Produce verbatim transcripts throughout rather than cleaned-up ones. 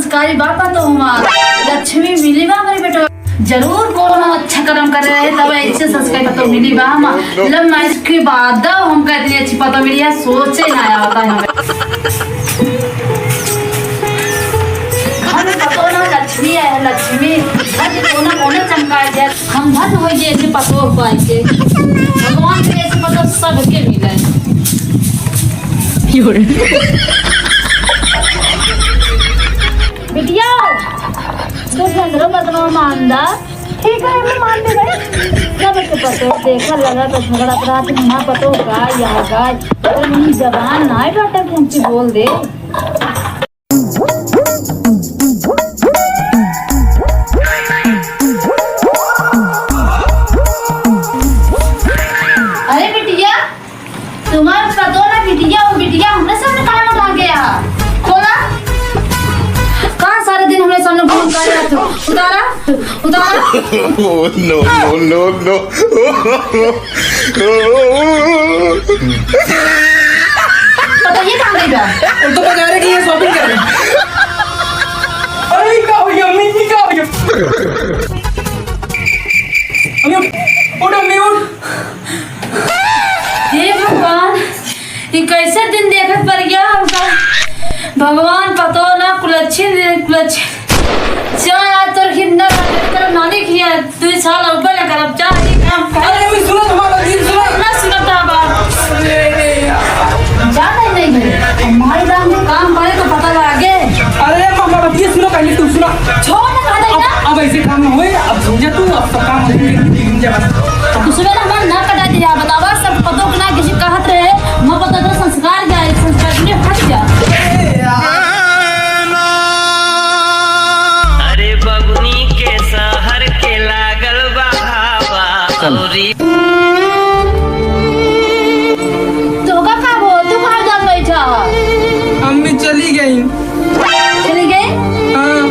संस्कारी बा पतोह हमार, लक्ष्मी मिली बा हमरे बेटवा। जरूर कोनो अच्छा कर्म करे रहे, तब ऐसे संस्कारी पतोह मिली बा हमार। Love marriage के बाद हमका इतनी अच्छी पतोह मिली है, सोचे ना आवता है हमें। घर में पतोह ना लक्ष्मी है, लक्ष्मी। घर के कोना कोना चमकाए दे। हम धन्य होइ जे ऐसे पतोह पाए के। भगवान के ऐसे पतोह सबके मिले। बिटिया, तू झगड़ो मत लो, मान दा। ठीक है, हम मान ले भाई। जब के पतोह देखा लगा तो झगड़ा रात में ना पतोह गाय या गाय। अरे मेरी जबान ना है बेटा कि हमसे बोल दे। अरे बिटिया, तुम्हार पतोह ना बिटिया, वो बिटिया हमरे सामने काहे में भाग गया? खोला। कहाँ सारे दिन हमरे सामने घूम कर रहे हो? उतारा, उतारा। Oh, no, no, no, no। बताइए कहाँ गई बा? वो तो बाजारे गई है shopping करने। अरे, का हो गया, अम्मी, ये का हो गया? अम्मी, उठ, उठ, अम्मी, उठ। हे भगवान, ई कैसे दिन देखत पड़ गया हमका। भगवान पतोह ना कुलच्छी दे, कुलच्छी। जा यार, तोर खिन्ना कर, कर नानी खिया, तू साल ऊपर ना करब, जा, ये काम कर। अरे, अभी सुनो, तुम्हारा दिल सुनो। ना सुनता बात। जा नहीं, नहीं, नहीं। हमारे दाम में काम करे तो पता लागे। अरे, मामा, अब ये सुनो, पहले तू सुनो। छोड़ ना, कहता है ना। अब, अब ऐसे काम ना होए, अब समझा तू, अब सब काम होए, समझा बस। तू सुबह ना हमारा नाक कटा दिया, बतावा, सब पतोह के ना किसी कहत रहे, मैं पता तो संस्कार क्या है, संस्कार के लिए हट जा। अरे बबुनी के शहर के लागल बा हवा चल। औरी तोहका का हो? तू कहाँ जात बैठा है? अम्मी चली गई। चली गई? हाँ।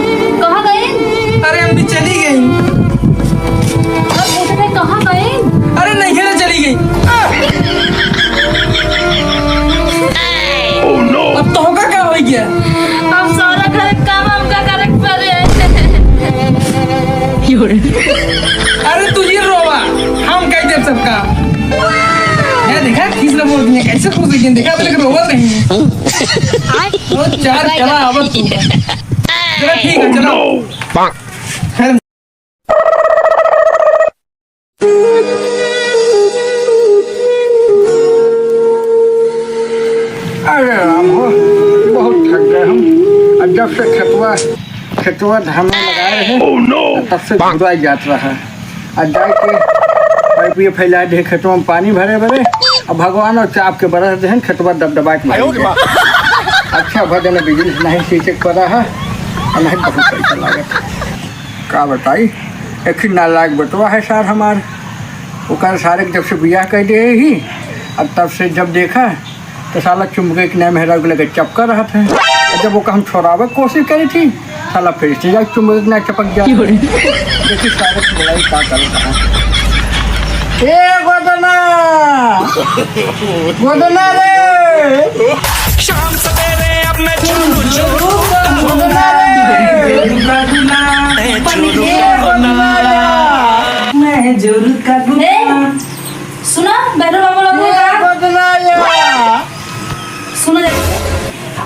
कहाँ गई? अरे अम्मी चली गई। अब पूछते कहाँ गई? अरे नहीं है ना, चली गई। अब तोहका का हो गया? अब सारा घर काम हमका करे के पड़े। अरे तू ही रोवा, हम कह देब सब काम। ये देखा, किस ने बोल दिया, कैसे खुश हो गई, देखा, अपने को रोवा नहीं। तो चार चला, अब तू। चलो, ठीक है, चलो। खैर। अरे राम हो, बहुत थक गए हम। और जब से खेतवा, खेतवा धान लगाए रहे, तब से घुराई जात रहा। आ जाए के पाइप ये फैला दे खेतवा में पानी भरे भरे, अब भगवान और चाप के बरस देहन, खेतवा दबदबा के भर गया। अच्छा भजन बिजली नहीं सींचे के पड़ा है, और नहीं बहुत पैसा लागत है। का बताई, एक ही नालायक बेटवा है सार हमार, ओकर सारे के जब से बियाह कर दे ही, अब तब से जब देखा तो साला चुम्बक के नाम हेरा के लगे चपका रहत है। जब ओका हम छोड़ावे के कोशिश करी थी, साला फिर से जाके चुम्बक के नाम चपक गया। देखी सारे को बुलाई का करत है। ए गोदना, गोदना रे। शाम सवेरे अब मैं झुरू झुरू गोदना रे। मैं झुरू ए गोदना। मैं झुरू का ए, सुना, बैठो बाबू लोग ने ए, कहा। गोदना या। सुनो जा।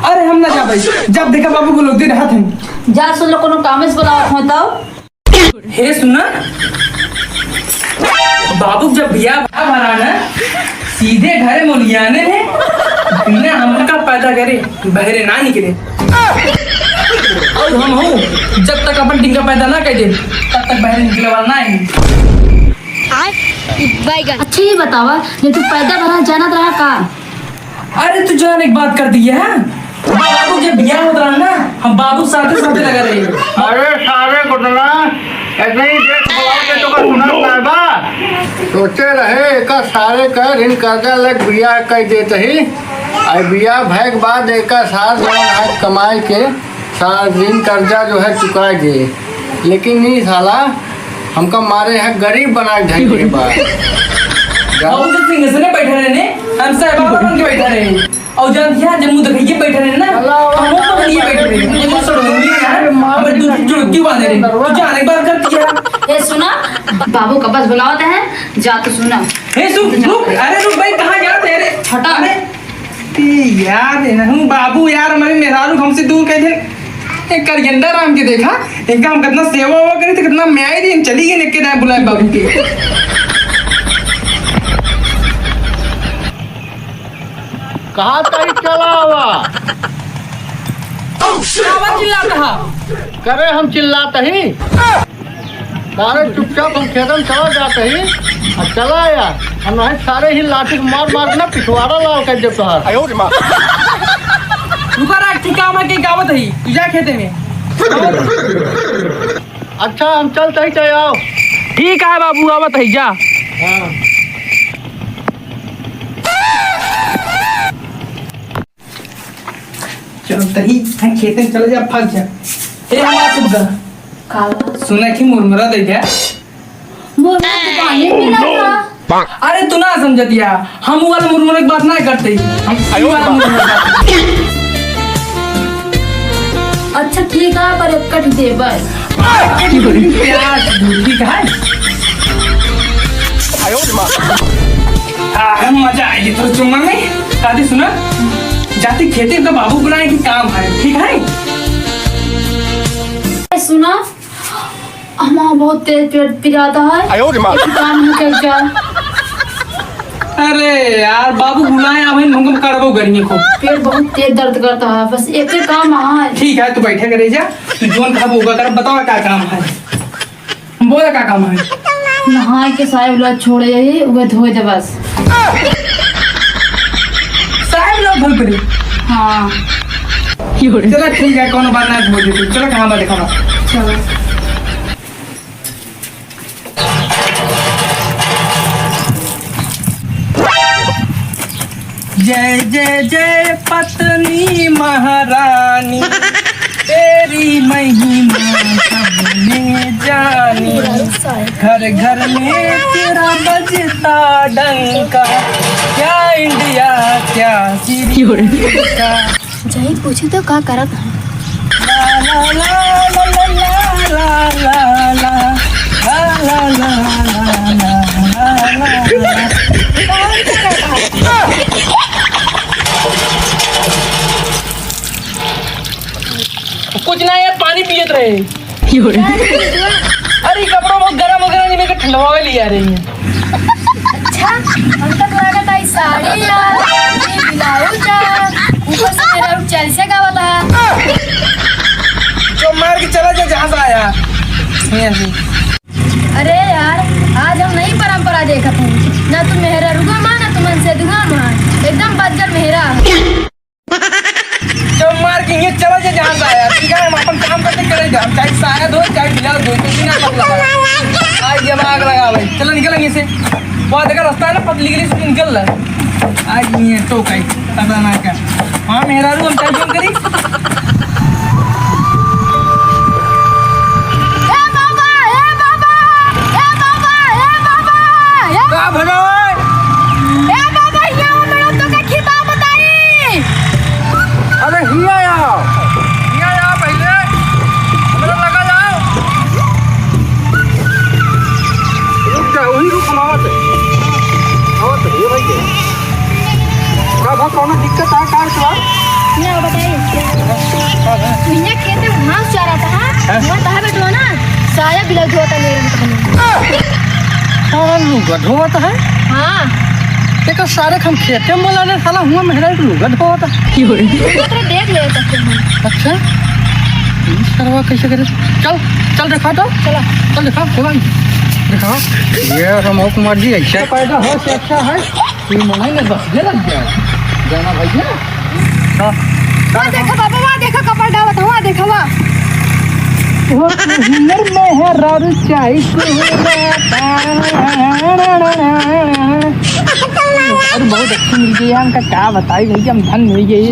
अरे हम ना जाबे, जब देखा बाबू को लोग दे रहत हैं। जा सुन लो, कोनो काम से बुलावत हो तो। हे सुना, बाबू जब बियाह भरा ना, सीधे घरे मोलियाने ने, बिना हमका पैदा करे बहरे ना निकले। और हम हूँ, जब तक अपन टिंका पैदा ना कर दे, तब तक बहरे निकले वाला ना है। अच्छा ये बतावा, जब तू पैदा भरा जानत रहा का? अरे तू जान एक बात कर दी है, बाबू के बियाह होत रहा ना, हम बाबू साथे साथे लगा रहे। अरे सारे गोदना, इतनी देर से बुलाओ के तो का सुना पाए बा? सोचे रहे एका सारे का ऋण कर्जा लग बियाह कर देत ही। आई बियाह भय के बाद एका सार जवन आज कमाए के सारा ऋण कर्जा जो है चुकाए दे, लेकिन ई साला हमका मारे है गरीब बना के धर के बा। बाबू तो सिंहासन में बैठा रहे ने, हम साहब बाबा बन के बैठा रहे। और जान दिया, जब मुंह दिखाइए बैठा रहे ना, चलो, हम मुंह पर नहीं बैठ रहे। मुझे तो शर्म नहीं आ रहा। क्यों बांधे रे? तू जाने एक बार कर दिया। ए, सुना, बाबू का बस बुलावत है, जा तो सुना। ए, सुन, रुक, अरे रुक भाई, कहाँ जात है रे? हटा। अरे, ए यार, ए नहूँ बाबू यार, हमारे मेहरारू हमसे दूर कह दे। ए, करियंदा राम के देखा, इनका हम कितना सेवा वेवा करी, तो कितना न्याय दी, चली गई, इनके ना बुलाए बाबू के। कहा ताई चला आवा? आवा चिल्लात हा। करे हम चिल्लात ही? सारे चुपचाप हम खेतन चला जात ही। आ चला यार, हम नहीं सारे ही लाठी के मार मार के ना पिछवाड़ा लाल कर देत तोहार। रुका रे, ठीक काम है कि गावत ही, तू जा खेते में। अच्छा, हम चलत ही, चाहे आओ। ठीक है बाबू, आवत ही, जा। हाँ। चल तही, हाँ, खेते में चले जा, फंस जा। ए, हमार सुग्गा। का बा? सुना कि मुरमुरा दे दे। मुरमुरा तो पानी मिला था। अरे, तू ना समझतिया, हम उ वाला मुरमुरा की बात ना करते, हम ई वाला मुरमुरा की बात करते। अच्छा, ठीक है, पर एक कट दे बस। प्याज, ठीक है। आ, मजा आएगी तो चुम्मा में। दादी सुना, जाती खेते का बाबू बुलाए कि काम है, ठीक है? ए, सुना, हमारा बहुत तेज पेट पिराता है। आयो रे माँ। एक काम नहीं कर जा। अरे यार, बाबू बुलाए, अब हम करबो गर्मी को। पेट बहुत तेज दर्द करता है, बस एक ही काम है। ठीक है, तू बैठे करे जा, तू जोन खाबो होगा कर, बताओ क्या काम है। बोला का काम है? नहाए के साया उला छोड़ जाई, उहे धोए दे बस। साया उला धोए पड़ी? हाँ। चलो ठीक है, कोनो बात ना, धोए दे तू। चलो कहाँ बा, देखा बा। चलो। जय जय जय पत्नी महारानी, तेरी महिमा सबने जानी। घर घर में तेरा बजता डंका, क्या इंडिया क्या श्रीलंका। जय पूछी तो का करत है? कुछ ना यार, पानी पियत रहे। अरे, कपड़ा बहुत गरम हो गया, नहीं, मेरे को ठंडवा लिया रही है। अच्छा, हम तक लागत आई साड़ी ला, ये ब्लाउज ला, ऊपर से मेरा चालीसा गावत है। जो मार के चला जा जहाँ से आया। यहाँ से। अरे यार, आज हम नई परंपरा देखत हई। ना तू मेहरारुआ मा, ना तू मनसेधुआ मा। एकदम बज्जर मेहरा। जो मार के ये चला जा जहाँ से आया, ठीक है? हम अपन काम करते चले जा, हम चाहे साया धोए, चाहे ब्लाउज धोए, तो बिना मतलब। आज जब आग लगा भाई, चलो निकल यहाँ से। वो देखा रास्ता है ना, पतली गली से निकल रहा। आज ये तो कहीं खतरनाक है। हाँ, मेहरारू हम चल क्यों करी? ए बाबा, ए बाबा, ए बाबा, ए बाबा, ए का भला? ए बाबा, यहाँ मेरा तो के खिताब बताई। अरे हिया आओ, हिया आओ पहले, हमरा लगा जाओ। रुक जा, वही रुक, हम आवत है। आवत है, ये भाई के। का भा, कौनो दिक्कत है, का बा? ना, बताइए। भैया खेत में घास चारा था, हाँ? वहाँ कहाँ बैठो ना, साया ब्लाउज धोता मेरे में। सारा लुगा धोवत है? हाँ। देखो सारे हम खेते में बोला ने, साला हुआ मेहरा एक लुगा धोवत है। क्यों रे? तेरे देख ले सकते हैं। अच्छा? ये सरवा कैसे करे? चल, चल देखा तो। चला। चल देखा, देखा। देखा। ये राम कुमार जी ऐसे पैदा हो से अच्छा है। ये मनाई में बस ये लग गया। जाना भैया। हाँ। वहाँ देखा बाबा, वहाँ देखा कपड़ा डालत, वहाँ देखा, वहाँ। वो तो हुनर में है रारू चाई को। अरे बहुत अच्छी मिल गई यार, हमका का बताई भैया, हम धन्य हो गए।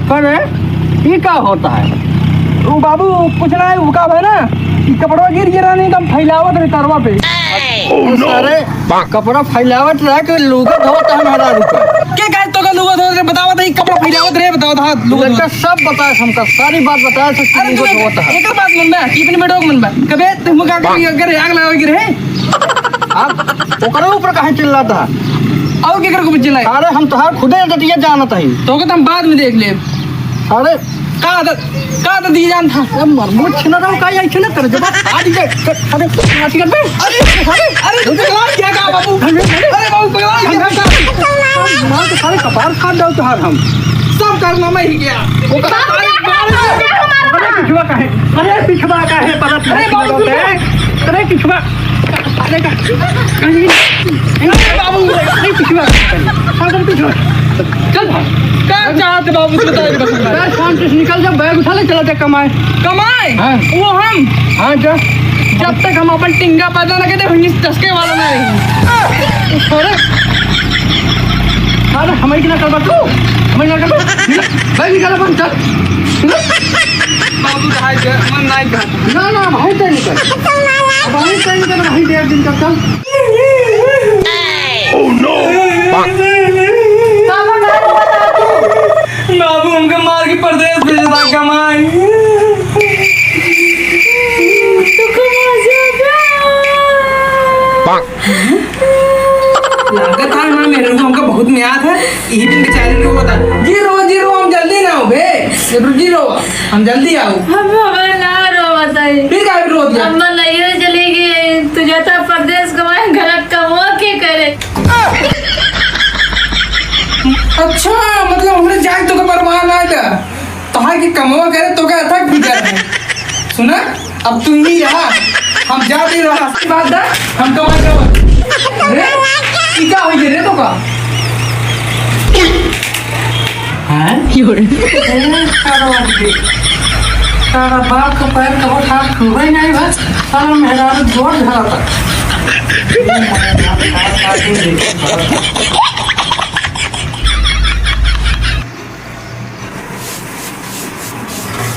करे, ये का होता है? वो बाबू, कुछ ना है, वो का है ना, कि कपड़वा गिर गिरा नहीं, तो हम फैलावत रहे तरवा पे। Oh no! सारे कपड़ा फैलावत रहा कि लुगा धोत है मेहरारू का। के कहे तो का लुगा धोत रहे? बतावत है, कपड़ा फैलावत रहे, बतावत है, लुगा लड़का धोत। सब बताए हमका, सारी बात बताए से कि अरे लुगा तू धोत है। एकर बात मन बा, कि अपने बेटो के मन बा। कबे तुम का कर, अगर आग लगावे के रहे? आप ओकरे ऊपर काहे चिल्लात है? और केकर को चिल्लाए? अरे हम तोहार खुदे इज्जतिया जानत हई। तो के तो हम बाद में देख लेब। अरे का द-, का द-, दी जान था? अरे मर, मुझ छिना रहो, का यही छिना कर, जब आ दी जाए, अरे, माटी कर बे। अरे, अरे, अरे, तू पगला गया का बाबू? अरे, अरे बाबू, पगला गया का? मार के सारे कपार फाड़ डाल तोहार हम। सब करना मैं ही गया। वो कपार फाड़। अरे पिछवा का है, अरे पिछवा का है, परत अरे बाबू, अरे पिछवा। अरे का, अरे बाबू, अरे पिछवा। हाँ, तुम पिछवा। चल भाग। का चाहत बाबू, बता दे बस। बस, शाम से निकल जा, बैग उठा ले, चला जा कमाए। कमाए? हाँ। वो हम? हाँ, जा। जब तक हम अपन टिंगा पैदा न करते, वहीं से टसके वाला ना रही। अरे, अरे, हमें क्या करबा तू? हमें क्या करबा? निकल, बैग निकाल अपन, चल। निकल। बाबू, रहा है, मन नहीं कर। ना, ना, भाई, तय निकल। अब भाई, तय निकल, भाई, डेढ़ दिन का चल। Oh no! बाबू, हमके मार के परदेस भेज दा कमाई। लागत है ना, मेरे को हमका बहुत याद है। यही दिन के चार दिन को बता। जी रो, जी रो, हम जल्दी ना हो बे। जरूर जी रो, हम जल्दी आओ। हम हमें ना रो बताई। फिर काहे रो दिया? अम्मा नैहर चली गई, तू जाता परदेस कमाए, घर का वो के करे? अच्छा, मतलब हमरे जाए तो का परवाह ना था। तोहार के कमवा करे तो का अथक फिकर है। सुना, अब तू ही रहा, हम जाते रहा। बात दा, हम कमा कमा। अरे, ई का होई रे तो का? हैं? क्यों रे? ए, का बात है? सारा बाप का पैर कबो हाथ छुए नहीं बस, सारा मेहरारू जोर धरा था।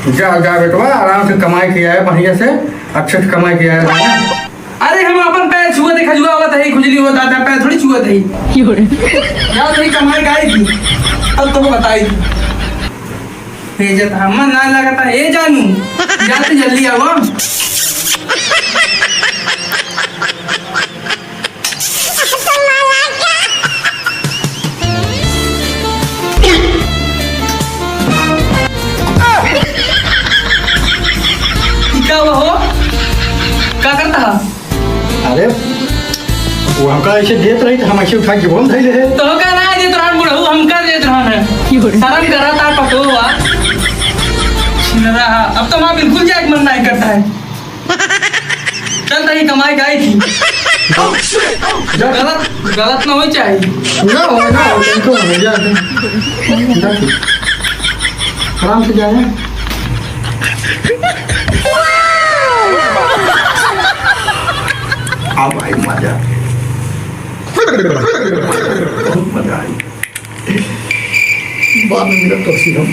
जा, जा बेटवा, आराम से कमाई किया है, बढ़िया से, अच्छे से कमाई किया है। अरे हम अपन पैर छुआ देखा जुआ होता है, खुजली होता था, पैर थोड़ी छुआ था। क्यों रे? जाओ, थोड़ी कमाई गाई थी, तब तुमको बताई थी। भेजत हमन ना लगता, ए जानू, जाते जल्दी आवा। ई का हुआ हो? का करता है? अरे, वो हमका ऐसे देत रही तो हम ऐसे उठा के बोल धइले है। तो का ना देत रहन बुढ़ऊ, हमका देत रहन है। शर्म करा ता पतो हुआ। छिनरा, अब तो वहाँ बिल्कुल जाए के मन नहीं करता है। चल, तनी कमाई खाई थी। जा। गलत, गलत ना होई चाही। ना हो, ना हो, तुमको हो जा। जा तू। आराम से जाए। अब आई मजा। बहुत मजा आई। बाद में मिलत तो सी हम।